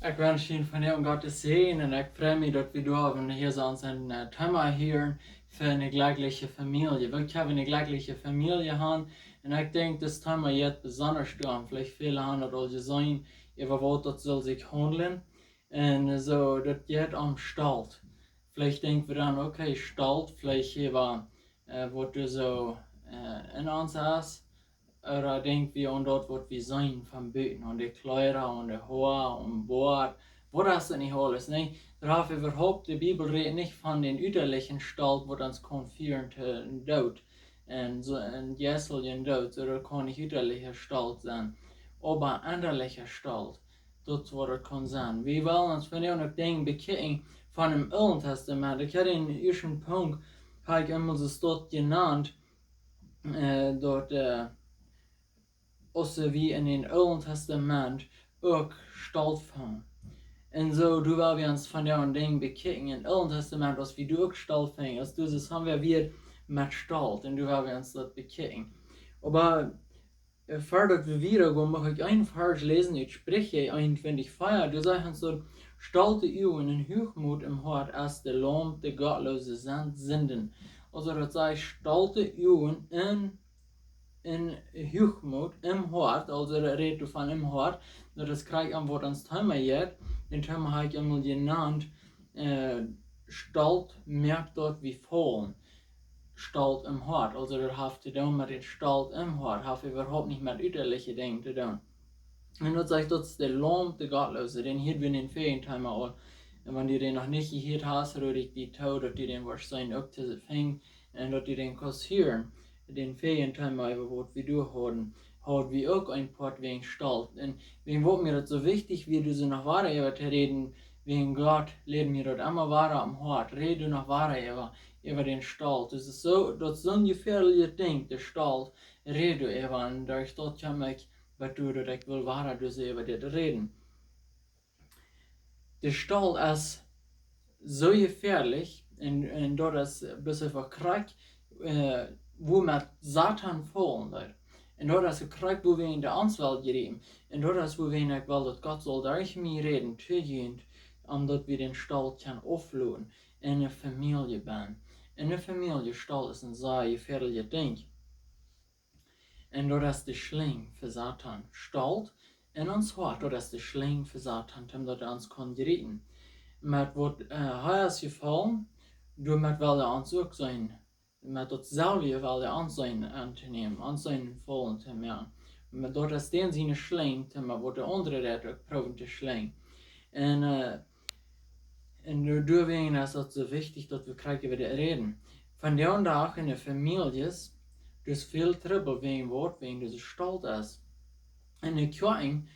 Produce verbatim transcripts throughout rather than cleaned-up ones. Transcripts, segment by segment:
Ekj wensch junt vondoag Gott sienen Säajen un ekj frei mie, daut wie doa vondoag soo een, äh, Thema hieren fa eene jlekjliche Famielje. Woo kjenn wie eene jlekjliche Famielje haben? Un ekj denkj, dit Thema jeit besonda doaromm. Veleicht väle haben daut aul jeseenen, äwa waut daut saul sikj haundlen. Un soo, daut jeit om Stolt. Veleicht denkj wie dan, okay, Stolt, veleicht äwa, äh, waut doa soo, äh, en ons es. Ooda denkj wie aun daut, waut wie seenen von buten, aun de Kjleeda, aun de Hoa, aum Boat. Waut es daut nich aules, nä? Doa haft äwahaupt, de Bibel rät nich von dän utelichen Stolt, waut ons kaun fieren to dän Doot. Un soo een jeistlichen Doot, soo daut kaun nich utelicha Stolt sennen. Oba ennalichen Stolt, daut es waut et kaun sennen. Wie wellen ons vondoag uk Dinja bekjikjen von däm Oolen Tastament. Ekj haud dän ieeschten Punkt, haud ekj emol soo stolt jenant, äh, daut, äh, aus wie en dän Oolen Tastament uk Stolt fungen. Un soo, doa well wie ons vondoag Dinja bekjikjen. En dän Oolen Tastament, aus wie doa uk Stolt fungen. Aus du soo han wie wada met Stolt. Un doa well wie ons daut bekjikjen. Oba, äh, ver daut wie wieda gonen, mucht ekj een Varsch läsen, ut Spricha eenuntwintich vea. Doa sajcht et soo: Stolte Uagen un Huachmoot em Hoat es de Launt de Gottloose Sinden. Aulsoo daut sajcht stolte Uagen un, un Huachmoot em Hoat, aulsoo daut rät doavon em Hoat, daut es krakjt aun waut ons Thema jeit, dän Thema haud ekj emol jenant, äh, Stolt moakt daut wie faulen. Stolt em Hoat, aulsoo daut haft to doonen met dän Stolt em Hoat, haft äwahaupt nich met uteliche Dinja to doonen. Un daut sajcht, daut es de Launt de Gottloose, dän hieed wie en dän väajen Thema aul. Un wan du dän noch nich jehieet hast, rod ekj die too, daut du dän woascht seenen uk to finjen, un daut du dän kaust hieren. Dän väajen Thema, äwa waut wie doa hauden, haud wie uk een Poat wäajen Stolt. Un wäajen waut mie daut soo wichtich wia, doa soo noch wieda äwa to räden, wäajen Gott lieet mie daut emma wieda aum Hoat. Räd doa noch wieda äwa, äwa dän Stolt. Daut es soo, daut es soon jefäadeljet Dinkj, de Stolt. Räd doa äwa, un derch daut kjeem ekj bat doa, daut ekj well wieda doa soo äwa dit räden. De Stolt es soo jefäadelich un, un daut es besonders krakjt, äh, woo met Soton faulen deed. Un daut es krakjt, woo wie en de ons well jriepen. Un daut es, woo wie en ekj well, daut Gott saul derch mie räden to junt, om daut wie dän Stolt kjennen aufloten en de Famielje bennen. En de Famielje, Stolt es een sea jefäadeljet Dinkj. Un daut es de Schlinj fa Soton. Stolt en ons Hoat, daut es de Schlinj fa Soton, om daut hee ons kaun jriepen. Met waut, äh, hee es jefaulen, doamet well hee ons uk seenen, met daut selwje well hee ons seenen auntonämen, ons seenen faulen to moaken. Met daut es dän siene Schlinj, om waut de aundre daut uk proowen to schlinjen. Un, äh, un doa-, doawäajen es daut soo wichtich, daut wie krakjt äwa dit räden. Vondoag en de Famieljes, doa es väl Trubbel wäajen waut, wäajen dise Stolt es. En de Kjoakjen,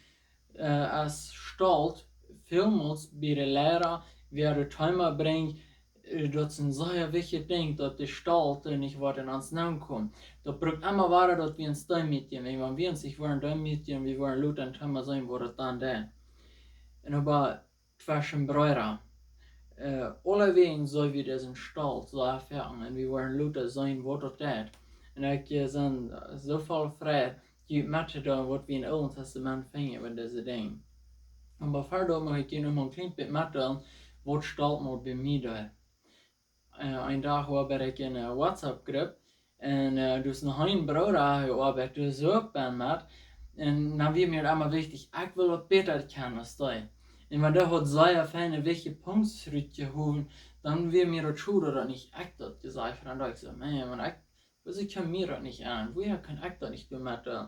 äh, es Stolt välmols bie de Liera, wäa daut Thema brinjt, äh, daut es een sea wichtjet Dinkj, daut de Stolt, äh, nich woat en ons nenkomen. Daut brukt emma wieda, daut wie ons deemootjen, wäajen wan wie ons nich woaren deemootjen, wie woaren lota en Thema seenen, woo daut dan deit. Un oba tweschen Breeda, äh, aulawäajen soo wie disen Stolt soo erfoaren, un wie woaren lota seenen, woo daut deit. Un ekj, äh, sie soo voll Freid, junt mettodeilen, waut wie em Oolen Tastament finjen äwa dise Dinja. Oba ver daut mucht ekj junt noch een kjlien bät meddelen, waut Stolt mol bie mie deed. Äh, een Dach wia ekj en eene WhatsApp-Grupp un, äh, doa es noch een Brooda, hee oabeit doa uk bie met. Un dan wia mie emma wichtich, ekj well waut bäta kjennen aus dee. Un wan dee haud sea feine wichtje Punkten rutjeholt, dan wia mie daut schod, daut nich ekj daut jesajcht haud. Dan docht ekj soo, Maun, wan ekj, woo, ekj kaun mie daut nich aun. Woo kaun ekj daut nich doonen met, äh,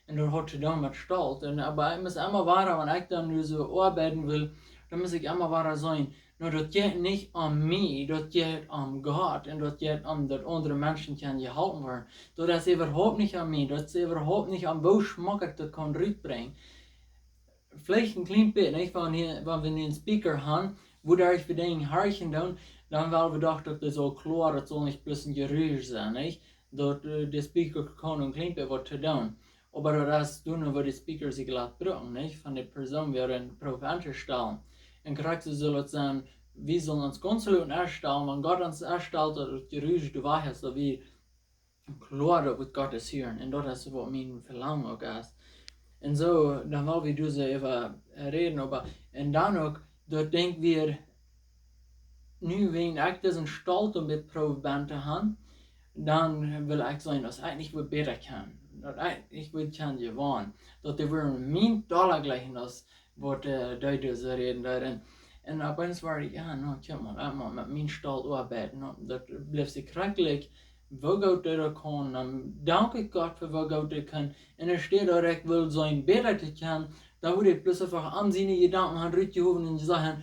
un daut haud to doonen met Stolt. Un, oba ekj mott emma wada, wan ekj dan nu soo oabeiden well, dan mott ekj emma wada seenen, nu, daut jeit nich om mie, daut jeit om Gott un daut jeit om daut aundre Menschen kjennen jeholpen woaren. Daut es äwahaupt nich om mie, daut es äwahaupt nich om woo schmock ekj daut kaun rutbrinjen. Veleicht een kjlien bät, nich? Wan hia, wan wie nu een Speaker haben, woo doa ekj fa Dinja horchen doonen, dan well wie doch, daut es soo kloa, daut saul nich bloos een Jerusch sennen, nich? Daut, äh, de Speaker kaun een kjlien bät waut to doonen. Oba daut es dan, woo de Speaker sikj lat brucken, nich? Von de Persoon, wäa am prooft auntostalen. Un krakjt soo saul et sennen, wie sellen ons gaunz loten aunstalen, wan Gott ons aunstalt, daut daut Jerusch doa wajch es, daut wie kloa daut waut Gott es hieren. Un daut es waut mien Velangen uk es. Un soo, dan well wie doa soo äwa räden, oba, un dan uk, daut denkj wie, nu wan ekj disen Stolt om dit proow bie to han, dan well ekj seenen, daut ekj nich waut bäta kaun, daut ekj nich waut kaun jewennen, daut dee wudden mie dolla jlikjen aus waut, äh, dee doa soo räden deeden. Un opp eemol wort ekj, jo, nu, kjikj mol, ekj mott met mien Stolt oabeiden, nu, daut blift sikj schrakjlich, woo goot dee daut kaun, dan dank ekj Gott fa woo goot dee kaun. Un enne Städ daut ekj well seenen bäta to kjennen, dan wudd ekj bloos eefach aun siene Jedanken han rutjehowen un sajen,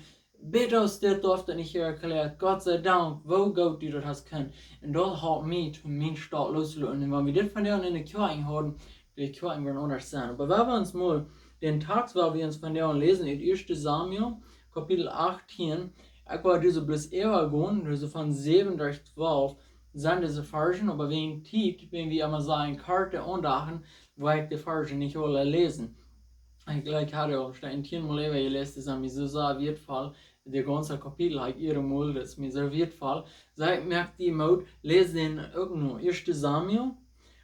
bäta aus dit, daut haft daut nich erkjläat. Gott sie Dank, woo goot du daut hast kunt. Un daut halpt mie, om mien Stolt looszoloten. Un wan wie dit vondoag enne Kjoakj hauden, de Kjoakj wudden aundasch sennen. Oba wan wie ons mol dän Tekst, wan wie ons vondoag läsen, ut Ieeschte Samuel, Kapitel achtieen, ekj wull dise bloos äwagonen, aulsoo von säwen derch twalf sent dise Varzen, oba wäajen Tiet, wan wie emma sajen, korte Aundachten, woa ekj de Varzen nich aule läsen. Ekj jlikj, haud aul een tieen mol äwa jeläst, daut es mie soo sea wieetvoll. De gaunze Kapitel hab ekj ea mol, daut es mie soo wieetvoll. Soo, ekj moak die Moot, läs dän uk nu. Ieeschte Samuel,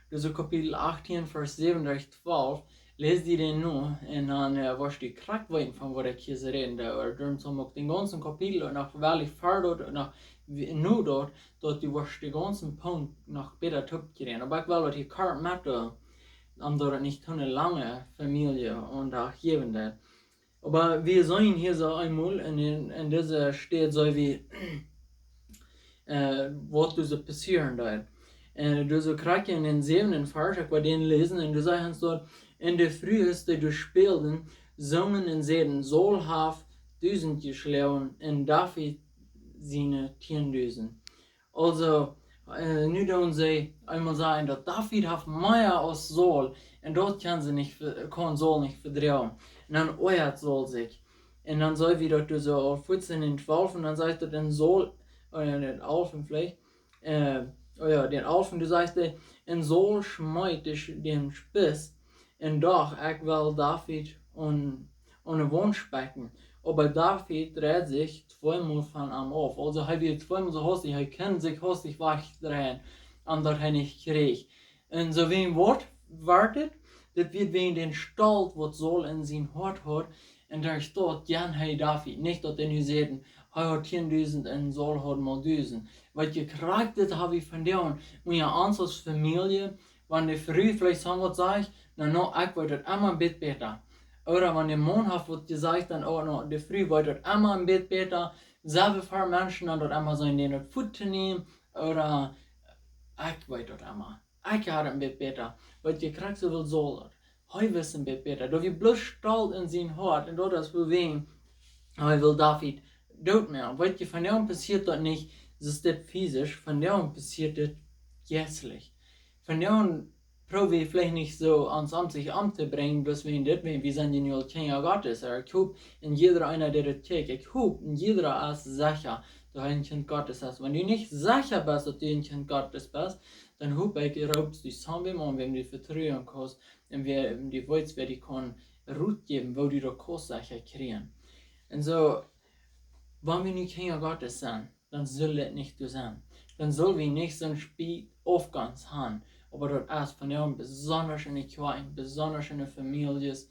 daut es Kapitel achtieen, Varsch säwen derch twalf. Läs die dän nu un dan, äh, woascht du krakjt weeten, von waut ekj hia soo räden doo. Oba doarom saul ekj dän gaunzen Kapitel uk noch, wiels ekj ver daut uk noch, wie-, nu daut, daut du woascht dän gaunzen Punkt noch bäta toopkjrieen. Oba ekj well daut hia kort moaken, äh, om daut et nich too ne lange Famielje-Aundacht jäwen deit. Oba wie seenen hia soo eemol en, en, en dise Städ, soo wie, äh, waut doa soo passieren deed. Un doa soo krakjt en dän säwenden Varsch, ekj wull dän läsen, un doa sajcht et doa, un de Frues, dee doa späalden, sungen un säden, Saul haft dusent jeschlonen, un David siene tieen dusent. Aulsoo, äh, nu doonen see eemol sajen, daut David haft mea aus Saul, un daut kaun see nich ve-, kaun Saul nich vedroagen. Un dan oajat Saul sikj. Un dan sajcht et daut doa soo aul vieetieen en twalf, un dan sajcht et, un Saul, äh, en alfen veleicht, äh, oh jo, dän alfen, doa sajcht et, un Saul schmeet dän Sch-, dän Spieß, un docht, ekj well David aun, aun de Waunt spekjen. Oba David dreid sikj tweemol von am auf. Aulsoo hee wia tweemol soo hastich, hee kunn sikj hastich wajchdreien, om daut hee nich kjrieech. Un soo wäajen waut wia et, daut wia wäajen dän Stolt, waut Saul en sien Hoat haud, un doa steit, jo, hee David, nich daut hee nu säd, hee haud tieen dusent un Saul haud mau dusent. Waut jie krakjt, daut hab ekj vondoag, un jo, ons aus Famielje, wan de Fru veleicht soo waut sajcht, na, na, ekj weet daut emma een bät bäta. Ooda wan de Maun haft waut jesajcht, dan, oh, na, de Fru weet daut emma een bät bäta. Selfst fa Menschen dan daut emma sennen, dee daut fuaz to nämen, ooda ekj weet daut emma. Ekj haud een bät bäta. Waut jie krakjt soo well Saul daut. Hee wist een bät bäta. Daut wia bloos Stolt en sien Hoat. Un daut es wuarom hee well David doot moaken. Waut jie, vondoag passieet daut nich, daut es dit physisch, vondoag passieet dit jeistlich. Vondoag proow wie veleicht nich soo ons om sikj om to brinjen, bloos wäajen dit, wäajen wie sent je nu aul Kjinja Gottes. Oba ekj hop, un jieda eena, dee daut kjikjt, ekj hop, un jieda es secha, daut hee een Kjint Gottes es. Wan du nich secha best, daut du een Kjint Gottes best, dan hop ekj, du roopst die soo wäm aun, wäm du vetruen kaust, un wäa, du weetst, wäa die kaun Rot jäwen, woo du daut kaust secha kjrieen. Un soo, wan wie nu Kjinja Gottes sent, dan saul daut nich soo sennen. Dan sell wie nich soon Spiet opp ons han. Oba daut es vondoag besonda en de Kjoakjen, besonda en de Famieljes,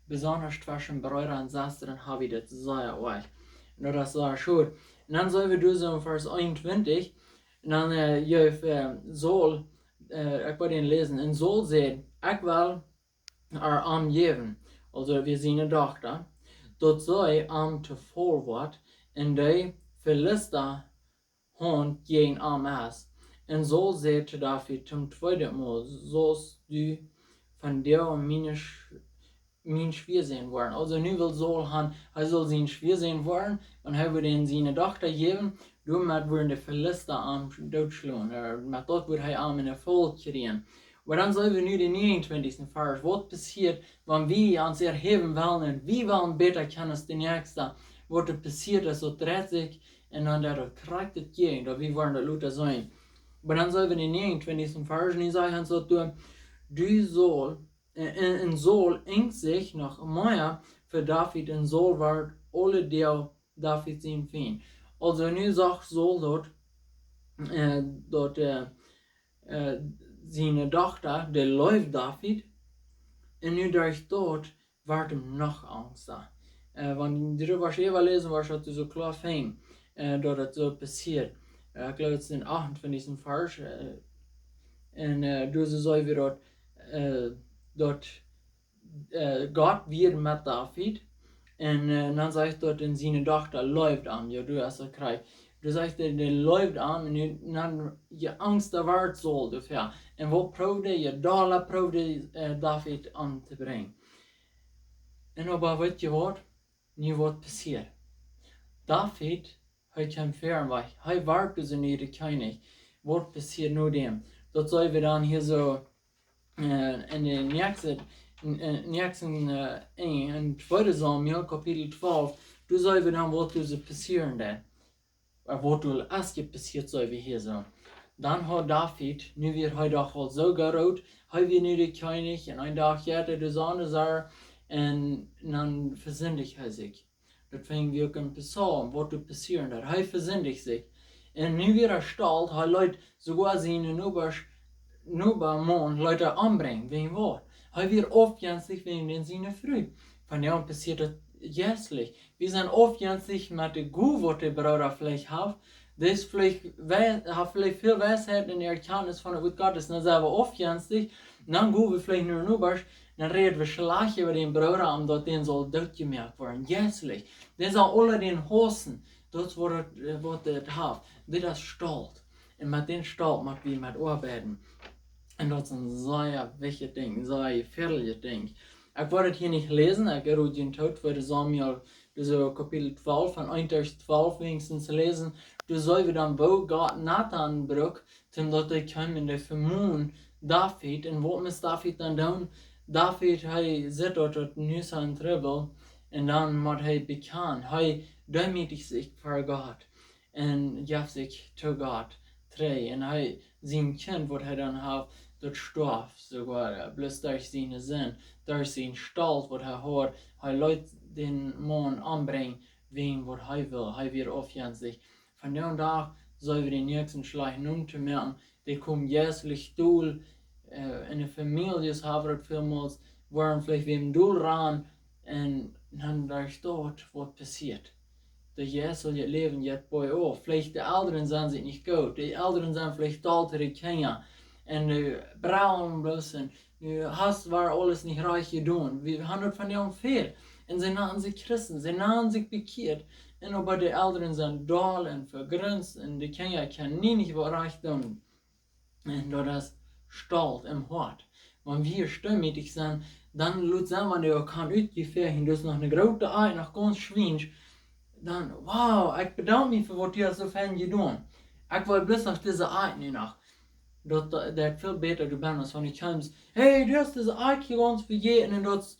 besonda tweschen Breeda un Sestren hab wie daut sea oajch. Un daut es sea schod. Un dan seenen wie doa soo en Varsch eenuntwintich. Un dan, äh, jeef, äh, Saul, äh, ekj well dän läsen. Un Saul säd, ekj well ar am jäwen, aulsoo wia siene Dochta, daut see am to väl woat, un de Filista Haunt jäajen am es. Un Saul säd to David toom tweeden Mol, saust du vondoag mien Sch-, mien Schwiasän woaren. Aulsoo nu well Saul han, hee saul sien Schwiasän woaren, un hee wudd am siene Dochta jäwen, doamet wudden de Filista am dootschlonen, äh, met daut wudd hee am en de Faul kjrieen. Oba dan seenen wie nu dän näajenuntwintichsten Varsch. Waut passieet, wan wie ons erhäwen wellen un wie wellen bäta kjennen aus de Näakjsta? Waut doa passieet es, daut dreit sikj un dan daut krakjt daut jäajen, daut wie woaren daut lota seenen. Oba dan seenen wie dän näajenuntwintichsten Varsch, un dee sajcht ons daut doa, du Saul, äh, un, un Saul enjst sikj noch mea fa David, un Saul wort aule Doag David sien Fient. Aulsoo nu sach Saul daut, äh, daut, äh, äh, siene Dochta, dee leeft David, Un nu derch daut wort am noch angsta. Äh, wan du doaräwa läsen wurscht, daut du soo kloa finjst, äh, daut daut soo passieet. Äh, ekj jleew, daut es em achtentwintichsten Varsch. Äh, un, äh, doa sajcht wada daut, äh, daut, äh, Gott wia met David. Un, äh, dan sajcht daut, un siene Dochta leewd am. Jo, du hast daut krakjt. Doa sajcht, dee, dee leewd am, un nu, dan je angsta wort Saul doafäa. Un waut proowd hee? Je dolla proowd hee, äh, David omtobrinjen. Un oba weet jie waut? Nu waut passieet. David, hee kjeem ver un wajch. Hee wort doa sien niea Kjennich. Waut passieet no däm? Daut see wie dan hia soo, äh, en de näakjste, en, en, näakjsten, äh, en, en tweede Samuel, Kapitel twalf, doa see wie dan, waut doa soo passieren deed. Äh, waut doa ieescht passieet, see wie hia soo. Dan haud David, nu wia hee doch aul soo groot, hee wia nu de Kjennich, un een Dach jeit hee doa soo aun de Sied, un dan vesindicht hee sikj. Daut finj wie uk em Psalm, waut doa passieren deed. Hee vesindicht sikj. Un nu wia hee stolt, hee leet soogoa siene Nobasch-, Nobamaun leet hee ombrinjen, wäajen waut? Hee wia aufjenstich wäajen dän siene Fru. Vondoag passieet daut jeistlich. Wie sent aufjenstich met de Gow, waut de Brooda veleicht haft. Dee es veleicht wei-, haft veleicht väl Weisheit un Erkjantnis von daut Wuat Gottes. Dan sent wie aufjenstich. Dan go wie veleicht no dän Nobasch, dan räd wie schlajcht äwa dän Brooda, om daut dän saul dootjemoakt woaren. Jeistlich. Dee saul aula dän hausen. Daut es waut et, äh, waut et haft. Dit es Stolt. Un met dän Stolt mott wie met oabeiden. Un daut es een sea wichtjet Dinkj, een sea jefäadeljet Dinkj. Ekj woa daut hia nich läsen, ekj rod junt toop, tweede Samuel, daut es Kapitel twalf, von eent bat twalf weens läsen. Doa see wie dan, woo Gott Natan brukt, toom daut hee kjeem un dee vemond David. Un waut mott David dan doonen? David, hee sitt daut, daut nu es hee en Trubbel. Un dan mott hee bekjanen. Hee deemoodicht sikj ver Gott. Un jeef sikj to Gott trigj. Un hee, sien Kjint, waut hee dan haud, daut storf soogoa, äh, bloos derch siene Sind, derch sien Stolt, waut hee haud. Hee leet dän Maun ombrinjen, wäajen waut hee wull. Hee wia aufjenstich. Vondoag see wie dän näakjsten schlajcht notomoaken, dee komen jeistlich dol, äh, en de Famieljes haben daut välmols, woaren veleicht wäm dol rannen, un dan derch daut, waut passieet. De jeistliche Läwen jeit boajauf. Veleicht de Elren sent sikj nich goot. De Elren sent veleicht doll to de Kjinja. Un dee brellen bloos un, nu hast du aules nich rajcht jedonen. Wie haben daut vondoag väl. Un see nanen sikj Christen, see nanen sikj bekjieet. Un oba de Elren sent doll un vegrinst un de Kjinja kjennen nie nich waut rajcht doonen. Un daut es Stolt em Hoat. Wan wie deemoodich sent, dan lot sennen, wan dee uk kaun utjefäa, un daut es noch eene groote Eid, noch gaunz schwiensch, dan, wow, ekj bedank mie fa waut du hast soo fein jedonen. Ekj well bloos noch dise Eid nu noch. Daut, daut, daut väl bäta du best, aus wan du kjemst, hey, du hast dise Eid hia gaunz vejäten un daut,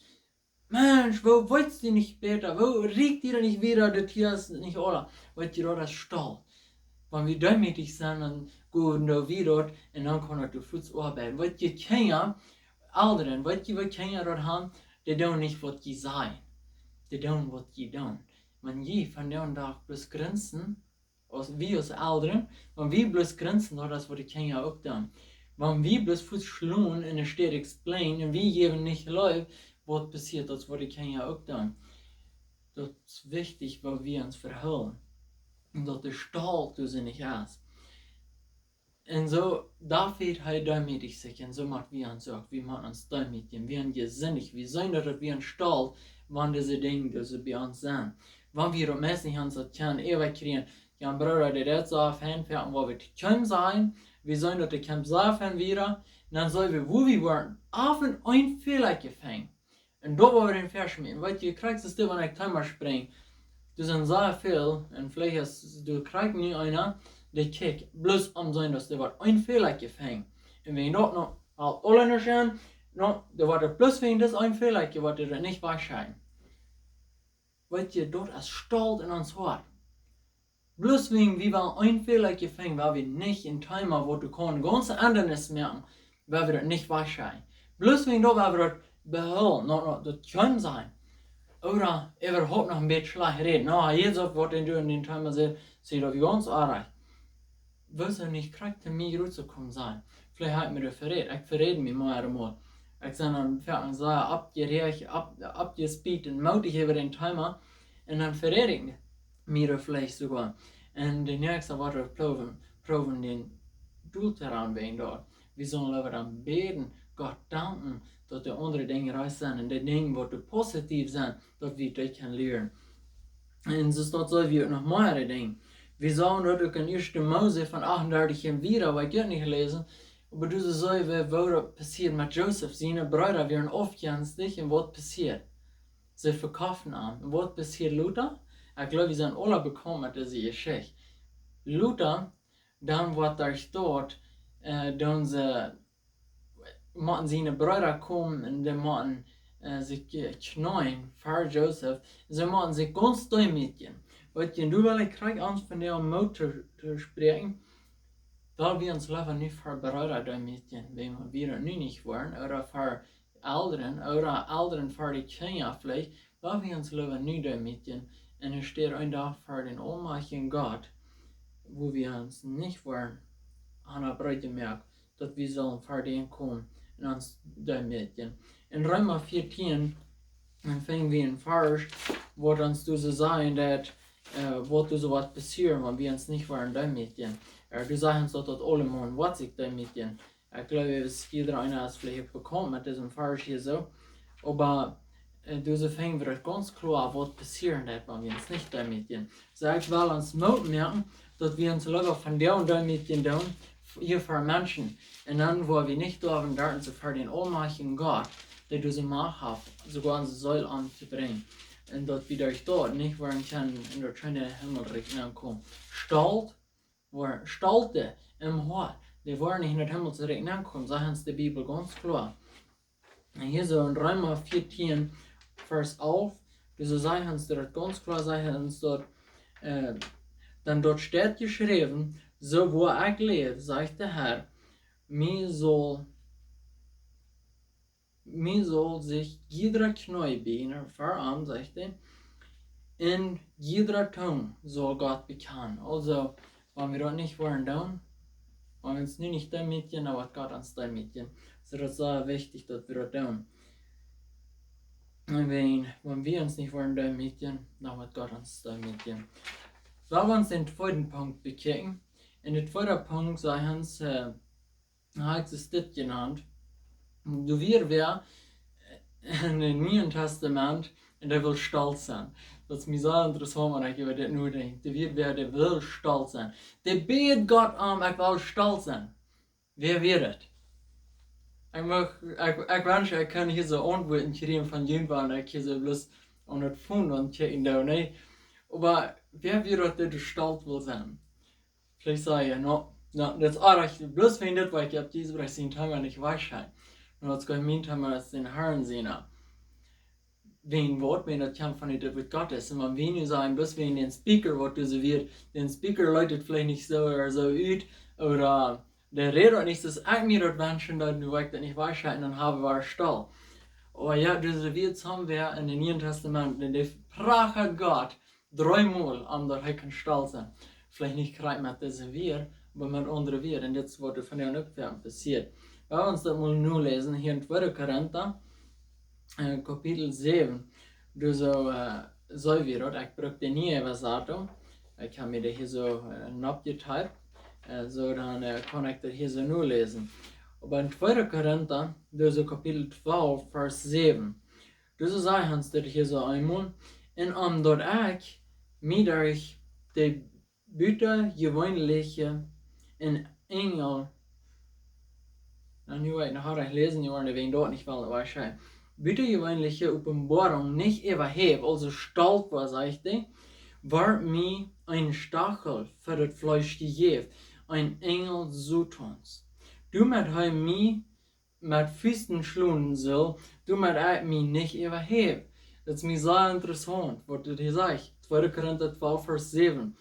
Mensch, woo weetst du nich bäta? Woo rieekjt die daut nich wieda, daut hia es nich aula? Weetst du, daut es Stolt. Wan wie deemoodich sent, dan go wie doa wieda un dan kaun daut fuaz oabeiden. Weetst du, Kjinja, Elren, weetst du, waut Kjinja daut haben? Dee doonen nich waut jie sajen. Dee doonen waut jie doonen. Wan jie vondoag bloos grinsen, aus wie aus Elren, wan wie bloos grinsen, daut es waut de Kjinja uk doonen. Wan wie bloos fuaz schlonen un enne Städ explain un wie jäwen nich Leew, waut passieet, daut es waut de Kjinja uk doonen. Daut es wichtich, woo wie ons vehoolen. Un daut de Stolt doa nich es. Un soo, David, hee deemoodicht sikj, un soo motten wie ons uk, wie motten ons deemoodjen, wie sent jesindicht, wie sent daut, daut wie ons Stolt, wan dise Dinja, dise bie ons sent. Wan wie daut meist nich ons daut kjennen äwakjrieen, jo, Brooda, dee deed soo fein fa ons, woo wie daut kjennen sajen, wie sent daut, dee kjennen soo fein wieda, dan saj wie, woo wie woaren, auf un een Fäla jefangen. Un doa woa wie dän Varsch met, weetst du, krakjt soo aus wan ekj Timer sprinj. Doa sent soo väl, un veleicht es, doa krakjt nu eena, dee kjikjt, bloos om sennen, daut doa woat een Fäla jefangen. Un wan daut nu aul aula nich sent, nu, doa woat bloos wäajen dis een Fäla, woat doa nich wajchgonen. Weetst du, daut es Stolt en ons Hoat. Bloos wäajen wie wellen een Fäla fangen, woa wie nich en Timer, waut du kaust gaunz aundasch moaken, woa wie daut nich wajchgonen. Bloos wäajen daut, woa wie daut behoolen, no, no, daut kaun sennen. Ooda äwahaupt noch een bät schlajcht räden. No, hee sajcht waut, dee doa en dän Timer sajcht, sajcht daut gaunz oajch. Woo saul nich krakjt to mie rutjekomen sennen? Veleicht hab ekj mie doa verräd. Ekj verräd mie mau emol. Ekj sie dan foaken sea oppjeräacht, opp-, oppjespeedt un moodich äwa daut Thema. Un dan verräd ekj mie veleicht soogoa. Un de näakjste woat proowen, proowen dän Doel to rannen wäajen daut. Wie sellen leewa dan bäden, Gott danken, daut de aundre Dinja rajcht sent un de Dinja, waut doa positiv sent, daut wie daut kjennen lieren. Un soo es daut soo, wie uk noch mea Dinja. Wie sellen daut uk en Ieeschte Mose von achtundartich un wieda, waut ekj uk nich läsen, oba doa soo, woo daut passieed met Josef. Siene Breeda wieren aufjenstich un waut passieed? See vekoften am. Un waut passieed lota? Ekj jleew, wie sent aula bekaunt met dise Jeschicht. Lota, dan woat doa stoat, äh, dan see, motten siene Breeda komen un dee motten, äh, sikj, äh, kjneeen ver Josef. See motten sikj gaunz deemootjen. Weetst, doa well ekj krakjt ons von dee Moot to, to spräakjen. Well wie ons leewa nu ver Breeda deemootjen, wan wie daut nu nich woaren, ooda ver Elren, ooda Elren ver de Kjinja veleicht, well wie ons leewa nu deemootjen, un enne Städ een Dach ver dän aulmajchtjen Gott, wua wie ons nich woaren aun de Breeda moaken, daut wie sellen ver dän komen un ons deemootjen. En Reema vieetieen, dan finj wie een Varsch, waut ons doa soo sajcht, daut, äh, waut doa soo woat passieren, wan wie ons nich woaren deemootjen. Äh, doa sajcht ons daut, daut aulemol woat sikj deemootjen. Ekj jleew, daut jieda eena es veleicht bekaunt met disen Varsch hia soo. Oba, äh, doa finj wie daut gaunz kloa, waut passieren woat, wan wie ons nich deemootjen. Soo, ekj well ons Moot moaken, daut wie ons leewa von dee deemootjen doonen, hia ver Menschen. Un dan woa wie nich doaräwa dochten, soo ver dän aulmajchtjen Gott, dee dise Macht haft, soogoa onse Seel omtobrinjen. Un daut wie doa doa nich woaren kjennen en daut scheene Himmelrikj nenkomen. Stolt, woaren, Stolte em Hoat, dee woaren nich en daut Himmelrikj nenkomen, sajcht ons de Bibel gaunz kloa. Un hia soo en Reema vieetieen, Varsch alf, doa soo sajcht ons daut gaunz kloa, sajcht ons daut, äh, dan doa steit jeschräwen, soo woa ekj läwen, sajcht de Herr, mie saul, mie saul sikj jieda Kjnee bieejen ver am, sajcht hee, un jieda Tung saul Gott bekjanen. Aulsoo, wan wie daut nich woaren doonen, wan wie ons nu nich deemootjen, dan woat Gott ons deemootjen. Soo, daut es sea wichtich, daut wie daut doonen. Un wan, wan wie ons nich woaren deemootjen, dan woat Gott ons deemootjen. Lot ons dän tweeden Punkt bekjikjen. En de tweede Punkt, sajcht ons, äh, ha ekj daut dit jenant. Doa wia wäa en daut Niee Tastament, un dee wull stolt sennen. Daut es mie sea interessaunt, wan ekj äwa dit nodenkj. Doa wia wäa, dee wull stolt sennen. Dee bäd Gott om, ekj well stolt sennen. Wäa wia daut? Ekj mucht, ekj, ekj wensch, ekj kunn hia soo Auntwuaten kjrieen von junt, wan ekj hia soo bloos aun daut Phone aun kjikjen doo, nä? Oba wäa wia daut, dee stolt wull sennen? Veleicht saj jie, no, no, daut es oajch, bloos wäajen dit, waut ekj opp dise Welt sien Thema nich wajch ha. No, daut es goanich mien Thema, daut es dän Herrn sien. Wäajen waut, wan daut kjemt von daut Wuat Gottes. Un wan wie nu sajen, bloos wäajen dän Speaker, waut doa soo wia, dän Speaker leet et veleicht nich soo ooda soo ut, ooda dee rät uk nich, soo aus ekj mie daut wenschen deed, nu woa ekj daut nich wajch ha, dan ha wie stolt. Oba jo, doa soo wia somewhere en daut Niee Tastament, un dee prachad Gott dreemol, om daut hee kunn stolt sennen. Veleicht nich krakjt met dise Wieed, oba met aundre Wieed. Un dit es, waut vondoag uk fa passieet. Lot ons daut mol nu läsen, hia en tweede Korinta, äh, Kapitel säwen. Doa soo, äh, soo wia daut, ekj bruck de niee Äwasatunk. Ekj ha mie dee hia soo, äh, noppjetypt. Äh, soo dan, äh, kaun ekj daut hia soo nu läsen. Oba en tweede Korinta, doa soo Kapitel twalf, Varsch säwen. Doa soo sajcht ons dit hia soo eemol: Un omdaut ekj mie derch de butajeweenelje en Enjel, nu woa ekj noch harrich läsen, jie woaren wäajen daut nich wellen wajch ha. Butajeweenelje Openboarunk nich äwahäw, aulsoo stolt woa, sajcht hee, wort mie een Stachel fa daut Fleesch jejäft, een Enjel Sotons. Doamet hee mie met Fusten schlonen sull, doamet ekj mie nich äwahäw. Daut es mie sea interessaunt, waut dit hia sajcht. Tweede Korinta twalf, Varsch säwen.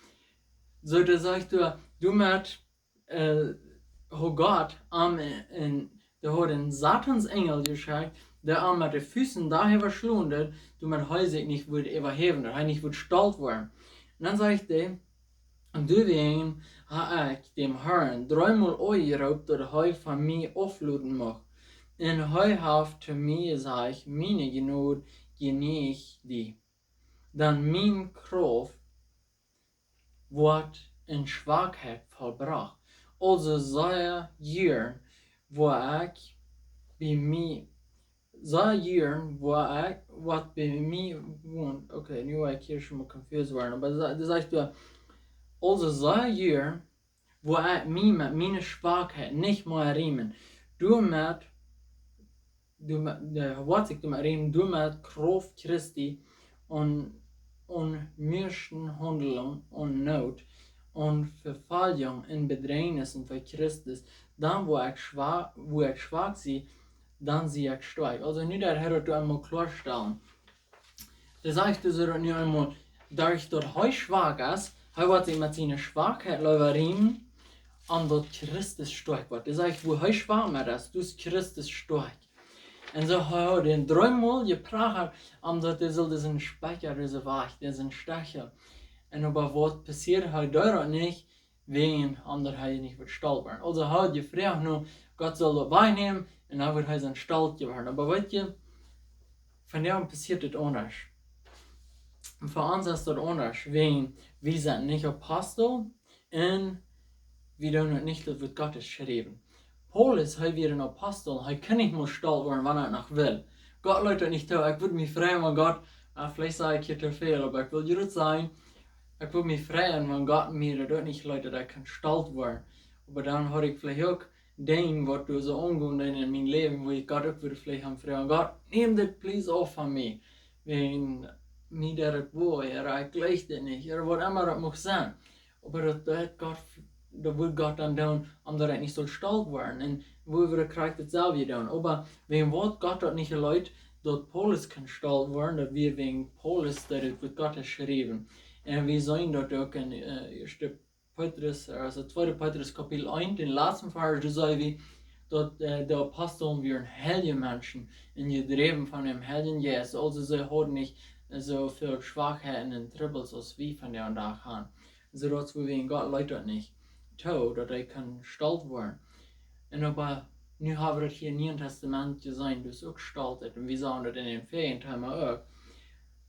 Soo, doa sajcht hee, doamet, äh, haud Gott am en, en, dee haud en Sotons Enjel jeschekjt, dee am met de Fusten doaräwa schlonen deed, doamet hee sikj nich wudd äwahäwen, daut hee nich wudd stolt woaren. Un dan sajcht hee, un doawäajen ha ekj däm Herrn dreemol aunjeroopt, daut hee von mie aufloten mucht. Un hee haft to mie jesajcht: Miene Jnod jeneacht die, dan miene Krauft woat en Schwakheit vollbrocht. Aulsoo sea jieren, wua ekj bie mie, sea jieren, wua ekj, waut bie mie wont. Okay, nu woa ekj hia schon mol confused woaren, oba dee sajcht doa: Aulsoo sea jieren, wua ekj mie met miene Schwakheit nich mea riemen, doamet, doamet, äh, woat sikj doamet riemen, doamet Krauft Christi un, un Musten, Haundlunk un Noot un Vefoljunk un Bedrenjnissen fa Christus, dan wua ekj schwa-, wua ekj schwak sie, dan sie ekj stoakj. Aulsoo nu daut hee daut doa emol kloastalen. Dee sajcht doa soo daut nu emol, derch daut hee schwak es, hee woat sikj met siene Schwakheit leewa riemen, om daut Christus stoakj woat. Dee sajcht, wua hee schwak met es, doa es Christus stoakj. Un soo hee haud am dreemol jeprachat, om daut hee sull disen Spieeja, dise Wajch, disen Stechel. Un oba waut passieed, hee deed daut nich, wäajen, om daut hee nich wudd stolt woaren. Aulsoo hee haud jefroacht no Gott sull daut wajchnämen un dan wudd hee sien stolt woaren. Oba weetst, vondoag passieet et aundasch. Un fa ons es daut aundasch, wäajen wie sent nich Apostel un wie doonen nich daut, waut Gott haft jeschräwen. Paulus, hee wia een Apostel, hee kunn nich mol stolt woaren, wan hee noch wull. Gott leet daut nich too. Ekj wudd mie freien, wan Gott, ah, veleicht saj ekj hia too väl, oba ekj well jrod sajen, ekj wudd mie freien, wan Gott mie daut uk nich leet, daut ekj kunn stolt woaren. Oba dan haud ekj veleicht uk Dinja, waut doa soo aungonen en mien Läwen, wua ekj Gott uk wudd veleicht aun froagen: Gott, nemm dit please auf von mie. Wäajen mie deit et wee, ooda ekj jleich dit nich, ooda waut emma daut mucht sennen. Oba daut, daut Gott, daut wudd Gott dan doonen, om daut ekj nich sull stolt woaren. Un wie wudden krakjt daut selwje doonen. Oba wäajen waut Gott daut nich leet, daut Paulus kunn stolt woaren, daut wia wäajen Paulus, daut et wudd Gott haft jeschräwen. Un wie seenen daut uk en, äh, Ieeschte Petrus, aulsoo Tweede Petrus Kapitel eent, dän latsten Varsch, doa seen wie, daut, äh, de Apostel wieren heilje Menschen un jedräwen von däm Heiljen Jeist. Aulsoo see hauden nich, äh, soo väl Schwakheiten un Trubbels aus wie vondoag haben. Soo daut wie wäajen Gott leet daut nich too, daut hee kunn stolt woaren. Un oba nu hab wie daut hia em Nieen Tastament jeseenen, doa es uk Stoltheit. Un wie sagen daut en dän väajen Thema uk.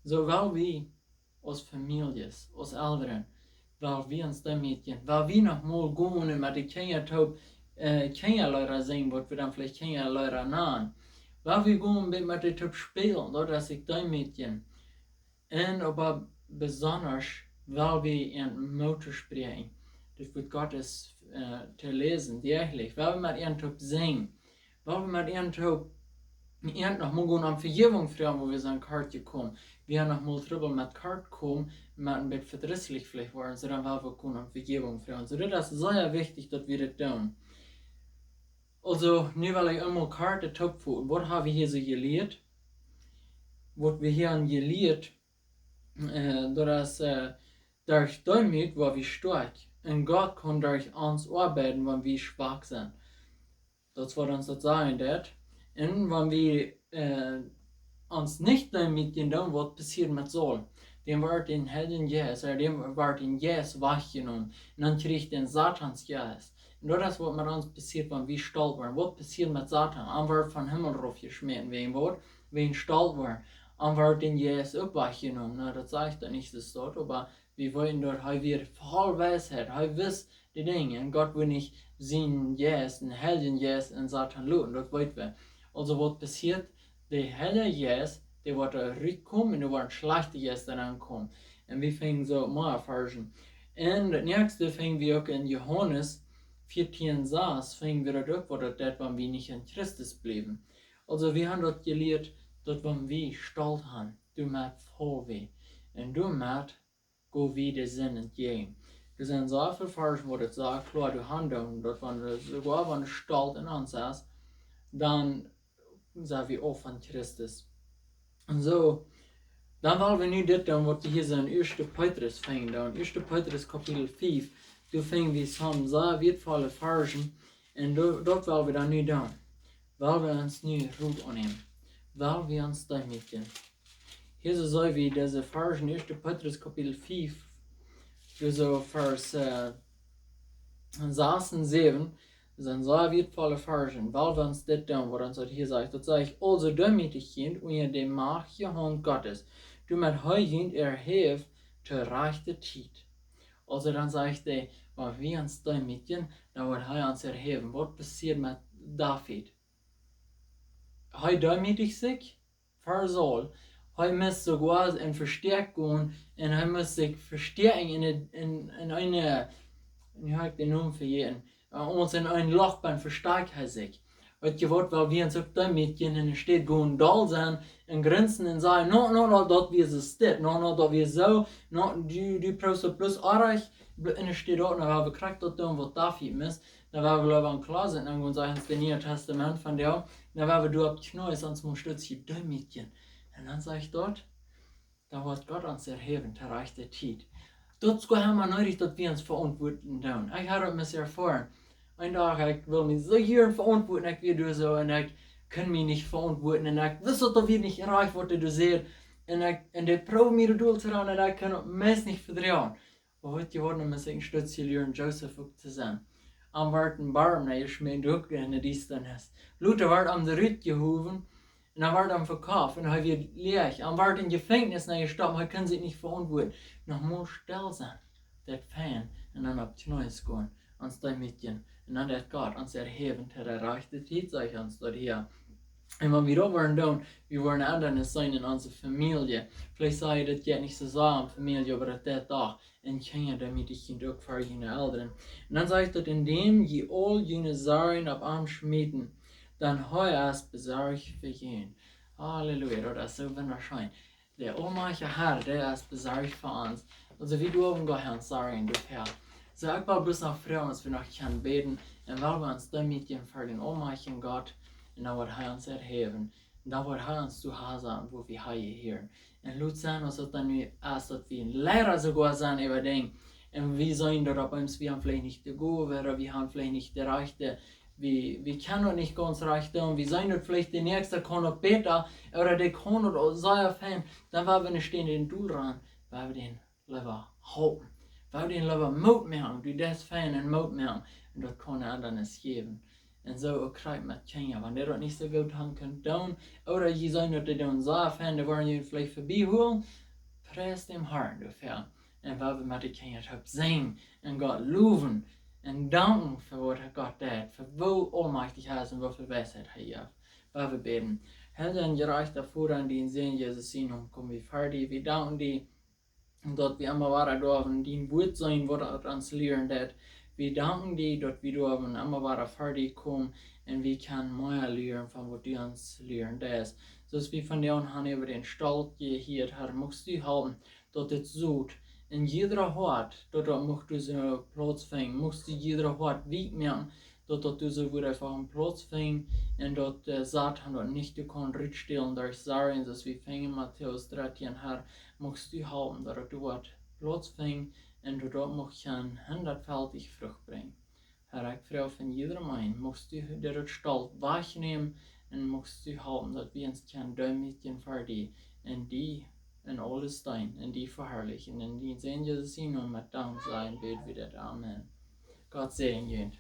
Soo well wie aus Famieljes, aus Elren, well wie ons deemootjen, well wie noch mol gonen un met de Kjinja toop, äh, Kjinjaliera sinjen, waut wie dan veleicht Kjinjaliera nanen. Well wie gonen met, met dee toop spälen, daut es sikj deemootjen. Un oba besonda well wie an Moot toospräakjen, daut Wuat Gottes, äh, to läsen, däajlich. Well wie met an toop sinjen. Well wie met an toop, an noch mol gonen om Vejäwunk froagen, wua wie sent kort jekomen. Wie haben noch mol Trubbel met kort komen, met een bät vedrisslich veleicht woaren, soo dan well wie gonen om Vejäwunk froagen. Soo, daut es sea wichtich, daut wie daut doonen. Aulsoo, nu well ekj eemol kort de Toop foten. Waut hab wie hia soo jelieet? Waut wie hia haben jelieet, äh, daut es, äh, derch Deemoot woa wie stoakj. Un Gott kaun derch ons oabeiden, wan wie schwak sent. Daut es waut ons daut sajen deit. Un wan wie, äh, ons nich deemootjen, dan waut passieet met Saul? Däm woat de Heilje Jeist, äh, däm woat de Jeist wajchjenomen. Un dan kjricht dee Satans Jeist. Un daut es waut met ons passieet, wan wie stolt woaren. Waut passieet met Satan? Am woat vom Himmel raufjeschmäten, wäajen waut? Wäajen stolt woaren. Am woat de Jeist uk wajchjenomen. Nu, daut sajcht daut nich soo doa, oba wie weeten daut hee wia voll Weisheit. Hee wist de Dinja. Un Gott wull nich sienen Jeist, dän Heiljen Jeist, en Satan loten. Daut weeten wie. Aulsoo waut passieet? De Heilje Jeist, dee woat doa rutkomen un doa woaren schlajchte Jeista nenkomen. Un wie finjen soo mea Varschen. Un daut näakjste finj wie uk en Johanes vieetieen sas, finj wie daut uk, waut daut deit, wan wie nich en Christus bliewen. Aulsoo, wie haben daut jelieet, daut wan wie Stolt haben, doamet faul wie. Un doamet go wie de Sind entjäajen. Doa sent soo väl Varschen, waut daut sea kloa doa haben doonen, daut wan wie soogoa wan Stolt en ons es, dan sent wie auf von Christus. Un soo, dan well wie nu dit doonen, waut wie hia soo en Ieeschte Petrus finjen doonen. Ieeschte Petrus Kapitel fief, doa finj wie soone sea wieetvolle Varschen. Un doa, daut well wie dan nu doonen. Well wie ons nu Rot aunnämen. Well wie ons deemootjen. Hia soo seen wie dise Varschen, Ieeschte Petrus Kapitel fief, doa soo Varsch, äh, sas un säwen, Daut sent sea wieetvolle Varschen, wiels wan wie dit doonen, waut ons daut hia sajcht, daut sajcht: "Aulsoo deemootijt junt unja de Macht Gottes, doamet hee junt erheft to rajchte Tiet." Aulsoo dan sajcht hee, wan wie ons deemootjen, dan woat hee ons erhäwen. Waut passieed met David? Hee deemootijt sikj ver Saul. Hee must soogoa en Vestäakjunk gonen un hee must sikj vestäakjen en, en, en eene, nu hab ekj dän Nomen vejäten, äh, ons en een Loch bennen vestakjt hee sikj. Weet jie waut, wiels wie ons uk deemootjen, en de Städ gonen doll sennen un grinsen un sajen: "No, no, no, daut wia soo steit, no, no, daut wia soo, no, du, du proowst daut bloos oajch, bl-, en de Städ uk, no, wie krakjt daut doonen, waut David must." Dan woa wie leewa en Closet nengonen, sajcht ons daut Niee Tastament von doa. Dan woa wie doa opp Kjnees ons mol stootje deemootjen. Un dan sajcht daut, dan woat Gott ons erhäwen to rajchte Tiet. Daut es goa nich mea needich, daut wie ons veauntwuaten doonen. Ekj hab daut mol erfoaren. Een Dach, ekj wull mie soo jieren veauntwuaten, ekj wia doa soo, un ekj kunn mie nich veauntwuaten, un ekj wist, daut wia nich rajcht, waut hee doa säd. Un ekj, un dee proowd mie doa dol to ranen, un ekj kunn daut meist nich vedroagen. Oba weet jie waut, nu must ekj een stootje lieren, Josef uk to sennen. Am wort een Borm nenjeschmäten, uk en de Diestanis. Lota wort am de Rut jehowen, un dan wort am vekoft, un hee wia läach. Am wort en Jefenkjnis nenjestopt, hee kunn sikj nich veauntwuaten. Noch mol stell sennen, daut fein, un dan opp Kjnees gonen, ons deemootjen. Un dan woat Gott ons erhäwen to de rajchte Tiet, sajcht ons daut hia. Un wan wie daut woaren doonen, wie woaren Endanis seenen en onse Famielje. Veleicht saj jie, daut jeit nich soo sea om Famielje, oba daut deit doch. Un Kjinja, deemootijt junt uk ver june Elren. Un dan sajcht daut: "Endäm jie aul june Sorjen opp am schmieten, dan hee es besorcht fa junt." Halleluja, daut es soo wundascheen. De aulmajchtja Herr, dee es besorcht fa ons. Aulsoo, wie doonen goa aun Sorjen doafäa. Soo, ekj well bloos noch froagen, aus wie noch kjennen bäden, un wiels wie ons deemootjen ver dän aulmajchtjen Gott, un dan woat hee ons erhäwen. Un dan woat hee ons to Hus sennen, wua wie hia jehieren. Un lot sennen, aus daut dan nu es, daut wie een Liera soogoa sent äwa Dinja. Un wie seenen daut opp eemol, wie haben veleicht nich de Gow, ooda wie haben veleicht nich de rajchte, wie, wie kjennen daut nich gaunz rajcht doonen. Wie seenen daut veleicht de Näakjsta kaun daut bäta, ooda dee kaun daut uk sea fein. Dan woa wie nich stänja dän dol rannen, woa wie dän leewa halpen. Woa wie dän leewa Moot moaken, du deist fein un Moot moaken. Un daut kaun Endanis jäwen. Un soo uk krakjt met Kjinja, wan dee daut nich soo goot haben kjennen doonen, ooda jie seenen daut dee doonen soo fein, dee woaren junt veleicht vebie hoolen, pries däm Herrn doafäa. Un woa wie met de Kjinja toop sinjen un Gott lowen un danken fa waut Gott deit, fa woo aulmajchtich hee es un woo väl Weisheit hee jeft. Woa wie bäden. Heilja un jerajchta Voda, en dienen Sän Jesus sienen Nomen komen wie ver die. Wie danken die, daut wie emma wada derwen dien Wuat seenen, waut daut ons lieren deit. Wie danken die, daut wie derwen emma wada ver die komen un wie kjennen mea lieren von waut du ons lieren deist. Soo aus wie vondoag han äwa dän Stolt jehieet, Herr, muchst du halpen, daut dit Sot en jiedra Hoat, daut daut mucht doa sien Plauz finjen, muchst du jiedra Hoat weekj moaken, daut daut doa sien Wuat eefach een Plauz finjt, un daut, äh, Sot daut nich doa kaun rutstälen derch Sorjen, soo aus wie finjen en Matäus dartieen, Herr, muchst du halpen, daut daut doa Plauz finjt, un daut daut mucht kjennen hundatfaltich Frucht brinjen. Herr, ekj froag von jiedrem eenen, muchst du dän Stolt wajchnämen, un muchst du halpen, daut wie ons kjennen deemootjen ver die, un die en aules deenen, un die veharlichen. En dienen Sän Jesus sienen Nomen met Danksajen bäd wie dit. Amen. Gott säajen junt.